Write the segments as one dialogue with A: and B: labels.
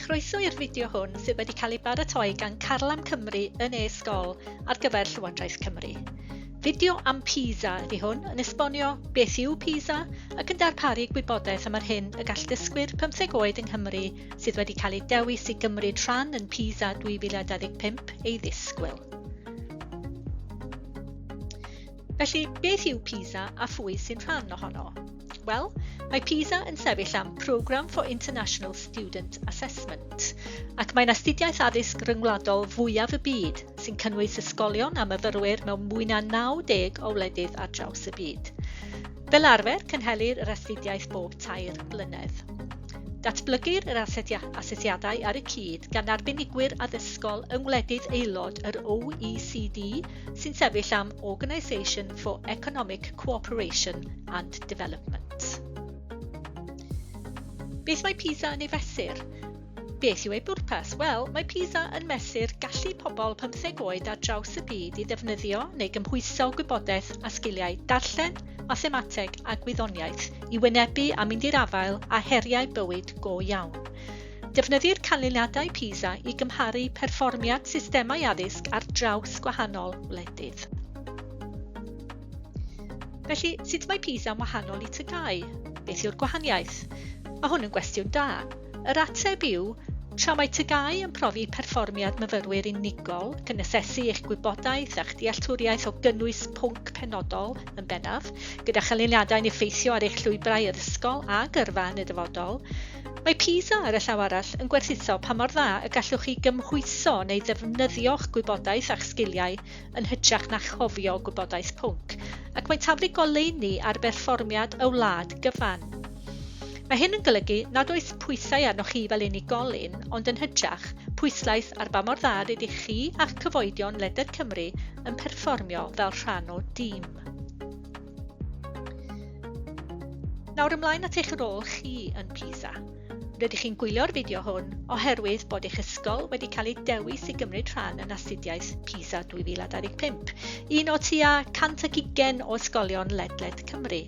A: chroeso i'r fideo hwn sydd wedi cael ei baratoi gan Carlam Cymru yn e-sgol ar gyfer Llywodraeth Cymru. Fideo am PISA ydy hwn yn esbonio beth yw PISA ac yn darparu gwybodaeth am yr hyn y gall dysgwyr 15 oed yng Nghymru sydd wedi cael eu dewis i gymryd rhan yn PISA 2025 ei ddisgwyl. Felly, beth yw PISA a phwy sy'n rhan ohono? Wel, mae PISA yn sefyll am Programme for International Student Assessment, ac mae'n astudiaeth addysg ryngwladol fwyaf y byd sy'n cynnwys ysgolion a myfyrwyr mewn mwy na 90 o wledydd ar draws y byd. Fel arfer, cynhelir yr astudiaeth bob tair blynedd. Datblygir yr asesiadau ar y cyd gan arbenigwyr addysgol yng ngwledydd aelod yr OECD sy'n sefyll am Organisation for Economic Cooperation and Development. Beth mae PISA yn ei fesur? Beth yw ei bwrpas? Wel, mae PISA yn mesur gallu pobl 15 oed ar draws y byd i ddefnyddio neu gymhwyso gwybodaeth a sgiliau darllen, mathemateg a gwyddoniaeth i wynebu a mynd i'r afael â heriau bywyd go iawn. Defnyddir canlyniadau PISA i gymharu perfformiad systemau addysg ar draws gwahanol wledydd. Felly, sut mae PISA yn wahanol i TGAU? Beth yw'r gwahaniaeth? Mae hwn yn gwestiwn da. Yr ateb yw, tra mae TGAU yn profi perfformiad myfyrwyr unigol ac yn asesu eich gwybodaeth a'ch dealltwriaeth o gynnwys pwnc penodol yn bennaf, gyda chanlyniadau'n effeithio ar eich llwybrau addysgol a gyrfa yn y dyfodol, mae PISA ar y llaw arall yn gwerthuso pa mor dda y gallwch chi gymhwyso neu ddefnyddio'ch gwybodaeth a'ch sgiliau yn hytrach na chofio gwybodaeth pwnc, ac mae'n taflu goleuni ar berfformiad y wlad gyfan. Mae hyn yn golygu nad oes pwysau arnoch chi fel unigolyn, ond yn hytrach, pwyslais ar ba mor dda rydych chi a'ch cyfoedion ledled Cymru yn perfformio fel rhan o dîm. Nawr ymlaen at eich rôl chi yn PISA. Rydych chi'n gwylio'r fideo hwn oherwydd bod eich ysgol wedi cael ei dewis i gymryd rhan yn astudiaeth PISA 2025, un o tua 120 o ysgolion ledled Cymru.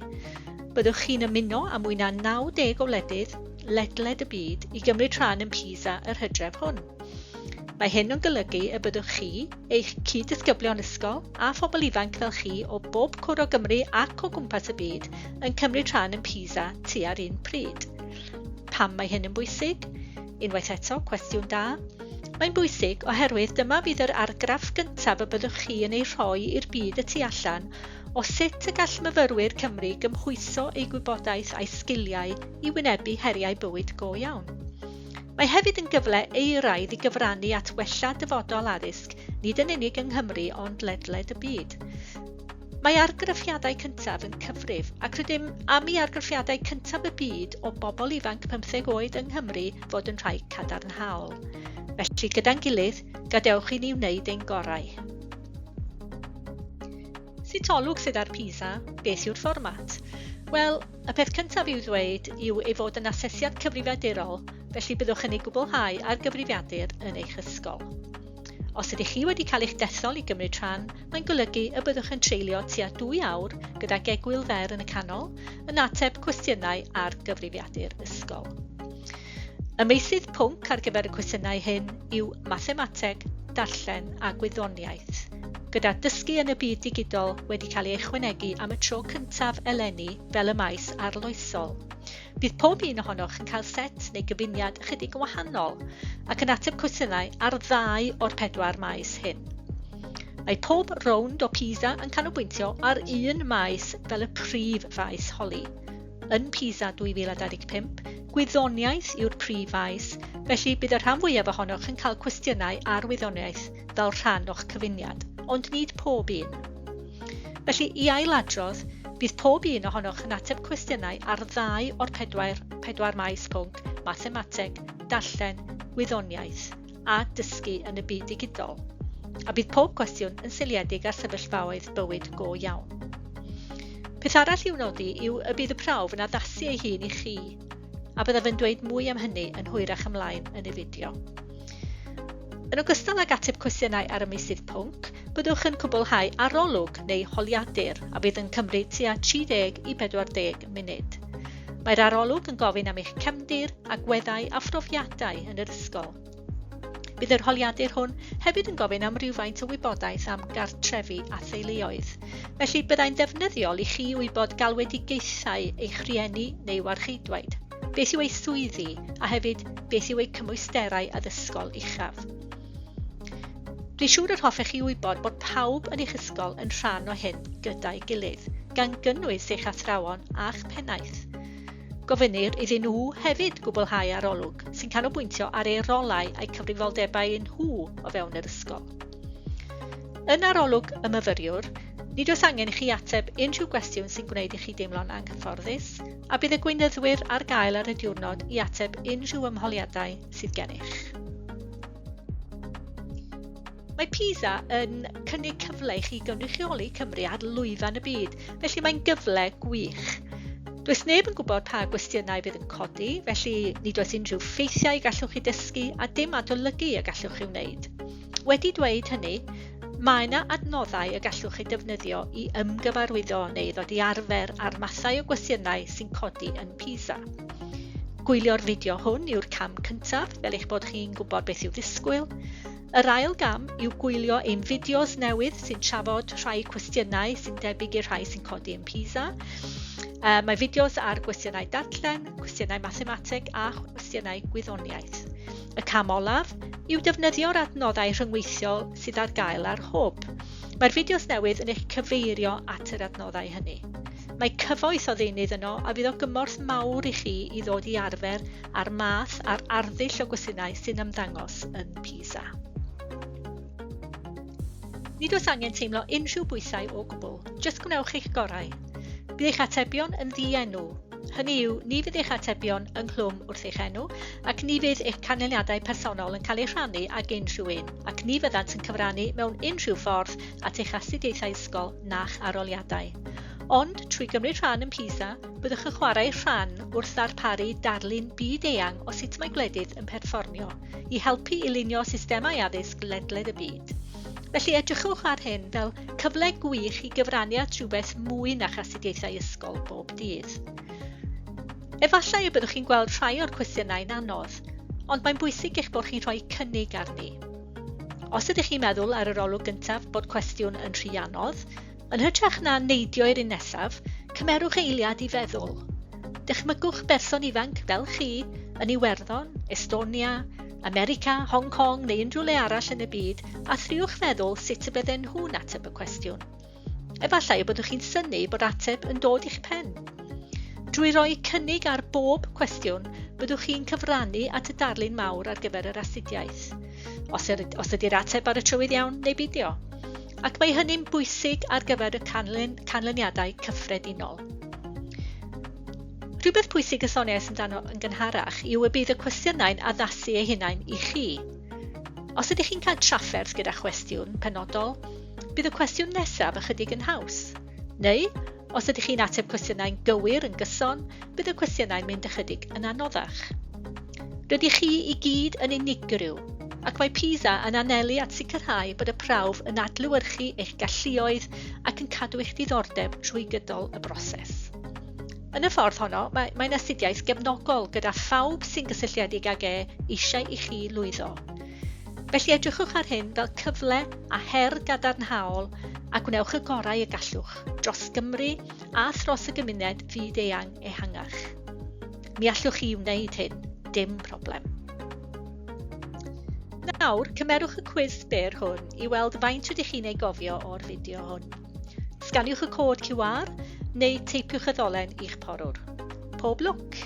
A: Byddwch chi'n ymuno â mwy na 90 o wledydd ledled y byd i gymryd rhan yn PISA yr hydref hwn. Mae hyn yn golygu y byddwch chi, eich cyd-ddisgyblion ysgol a phobl ifanc fel chi o bob cwr o Gymru ac o gwmpas y byd yn cymryd rhan yn PISA tua'r un pryd. Pam mae hyn yn bwysig? Unwaith eto, cwestiwn da. Mae'n bwysig oherwydd dyma fydd yr argraff gyntaf y byddwch chi yn ei rhoi i'r byd y tu allan o sut y gall myfyrwyr Cymru gymhwyso eu gwybodaeth a'u sgiliau i wynebu heriau bywyd go iawn. Mae hefyd yn gyfle euraidd i gyfrannu at wella dyfodol addysg nid yn unig yng Nghymru ond ledled y byd. Mae argraffiadau cyntaf yn cyfrif ac rydym am i argraffiadau cyntaf y byd o bobl ifanc 15 oed yng Nghymru fod yn rhai cadarnhaol. Felly gyda'n gilydd, gadewch i ni wneud ein gorau. Sut olwg sydd ar PISA? Beth yw'r fformat? Wel, Y peth cyntaf i'w ddweud yw ei fod yn asesiad cyfrifiadurol, felly byddwch yn ei gwblhau ar gyfrifiadur yn eich ysgol. Os ydych chi wedi cael eich dethol i gymryd rhan, mae'n golygu y byddwch yn treulio tua dwy awr gydag egwyl fer yn y canol yn ateb cwestiynau ar gyfrifiadur ysgol. Y meysydd pwnc ar gyfer y cwestiynau hyn yw mathemateg, darllen a gwyddoniaeth, gyda dysgu yn y byd digidol wedi cael ei ychwanegu am y tro cyntaf eleni fel y maes arloesol. Bydd pob un ohonoch yn cael set neu gyfuniad ychydig yn wahanol ac yn ateb cwestiynau ar ddau o'r pedwar maes hyn. Mae pob rownd o PISA yn canolbwyntio ar un maes fel y prif faes holi. Yn PISA 2025, gwyddoniaeth yw'r prif faes, felly bydd y rhan fwyaf ohonoch yn cael cwestiynau ar wyddoniaeth fel rhan o'ch cyfuniad, ond nid pob un. Felly, i ailadrodd, bydd pob un ohonoch yn ateb cwestiynau ar ddau o'r pedwar, pedwar maes pwnc, mathemateg, darllen, gwyddoniaeth, a dysgu yn y byd digidol. A bydd pob cwestiwn yn seiliedig ar sefyllfaoedd bywyd go iawn. Peth arall i'w nodi yw y bydd y prawf yn addasu ei hun i chi, a byddaf yn dweud mwy am hynny yn hwyrach ymlaen yn y fideo. Yn ogystal ag ateb cwestiynau ar y meysydd pwnc, byddwch yn cwblhau arolwg neu holiadur a fydd yn cymryd tua 30 i 40 munud. Mae'r arolwg yn gofyn am eich cefndir, agweddau a phrofiadau yn yr ysgol. Bydd yr holiadur hwn hefyd yn gofyn am rywfaint o wybodaeth am gartrefi a theuluoedd. Felly byddai'n ddefnyddiol i chi wybod galwedigaethau eich rhieni neu warcheidwaid, beth yw eu swyddi a hefyd beth yw eu cymwysterau addysgol uchaf. Dwi'n siŵr yr hoffech chi wybod bod pawb yn eich ysgol yn rhan o hyn gyda'i gilydd, gan gynnwys eich athrawon a'ch pennaeth. Gofynnir iddyn nhw hefyd gwblhau arolwg sy'n canolbwyntio ar eu rolau a'u cyfrifoldebau nhw o fewn yr ysgol. Yn arolwg y myfyriwr, nid oes angen i chi ateb unrhyw gwestiwn sy'n gwneud i chi deimlo'n anghyfforddus, a bydd y gweinyddwyr ar gael ar y diwrnod i ateb unrhyw ymholiadau sydd gennych. Mae PISA yn cynnig cyfle i chi gynrychioli Cymru ar lwyfan y byd, felly mae'n gyfle gwych. Does neb yn gwybod pa gwestiynau fydd yn codi, felly nid oes unrhyw ffeithiau y gallwch chi dysgu a dim adolygu y gallwch chi wneud. Wedi dweud hynny, mae yna adnoddau y gallwch eu defnyddio i ymgyfarwyddo neu ddod i arfer â'r mathau o gwestiynau sy'n codi yn PISA. Gwylio'r fideo hwn yw'r cam cyntaf, fel eich bod chi'n gwybod beth i'w ddisgwyl. Yr ail gam yw gwylio ein fideos newydd sy'n trafod rhai cwestiynau sy'n debyg i'r rhai sy'n codi yn PISA. Mae fideos ar gwestiynau darllen, cwestiynau mathemateg a chwestiynau gwyddoniaeth. Y cam olaf yw defnyddio'r adnoddau rhyngweithiol sydd ar gael ar Hwb. Mae'r fideos newydd yn eich cyfeirio at yr adnoddau hynny. Mae cyfoeth o ddeunydd yno a fydd o gymorth mawr i chi i ddod i arfer â'r math a'r arddull o gwestiynau sy'n ymddangos yn PISA. Nid oes angen teimlo unrhyw bwysau o gwbl, jyst gwnewch eich gorau. Bydd eich atebion yn ddienw, hynny yw, ni fydd eich atebion ynghlwm wrth eich enw ac ni fydd eich canlyniadau personol yn cael eu rhannu ag unrhyw un ac ni fyddant yn cyfrannu mewn unrhyw ffordd at eich astudiaethau ysgol na'ch arholiadau. Ond, trwy gymryd rhan yn PISA, byddwch yn chwarae rhan wrth ddarparu darlun byd-eang o sut mae gwledydd yn perfformio, i helpu i lunio systemau addysg ledled y byd. Felly edrychwch ar hyn fel cyfle gwych i gyfrannu at rhywbeth mwy na'ch astudiaethau ysgol bob dydd. Efallai y byddwch chi'n gweld rhai o'r cwestiynau'n anodd, ond mae'n bwysig eich bod chi'n rhoi cynnig arni. Os ydych chi'n meddwl ar yr olwg gyntaf bod cwestiwn yn rhy anodd, yn hytrach na neidio i'r un nesaf, cymerwch eiliad i feddwl. Dychmygwch berson ifanc fel chi yn Iwerddon, Estonia, America, Hong Kong neu unrhyw le arall yn y byd a thriwch feddwl sut y bydden nhw'n ateb y cwestiwn. Efallai y byddwch chi'n synnu bod ateb yn dod i'ch pen. Drwy roi cynnig ar bob cwestiwn, byddwch chi'n cyfrannu at y darlun mawr ar gyfer yr astudiaeth. Os, er, os ydy'r ateb ar y trywydd iawn neu beidio. Ac mae hynny'n bwysig ar gyfer y canlyn, canlyniadau cyffredinol. Rhywbeth pwysig y soniais amdano yn gynharach yw y bydd y cwestiynau'n addasu eu hunain i chi. Os ydych chi'n cael trafferth gyda chwestiwn penodol, bydd y cwestiwn nesaf ychydig yn haws. Neu, os ydych chi'n ateb cwestiynau'n gywir yn gyson, bydd y cwestiynau'n mynd ychydig yn anoddach. Rydych chi i gyd yn unigryw, ac mae PISA yn anelu at sicrhau bod y prawf yn adlewyrchu eich galluoedd ac yn cadw eich diddordeb trwy gydol y broses. Yn y ffordd honno, mae, mae'n astudiaeth gefnogol gyda phawb sy'n gysylltiedig ag e eisiau i chi lwyddo. Felly edrychwch ar hyn fel cyfle a her gadarnhaol a gwnewch y gorau y gallwch dros Gymru a thros y gymuned fyd-eang ehangach. Mi allwch chi wneud hyn, dim problem. Nawr, cymerwch y cwis byr hwn i weld faint rydych chi'n ei gofio o'r fideo hwn. Sganiwch y cod QR neu teipiwch y ddolen i'ch porwr. Pob lwc!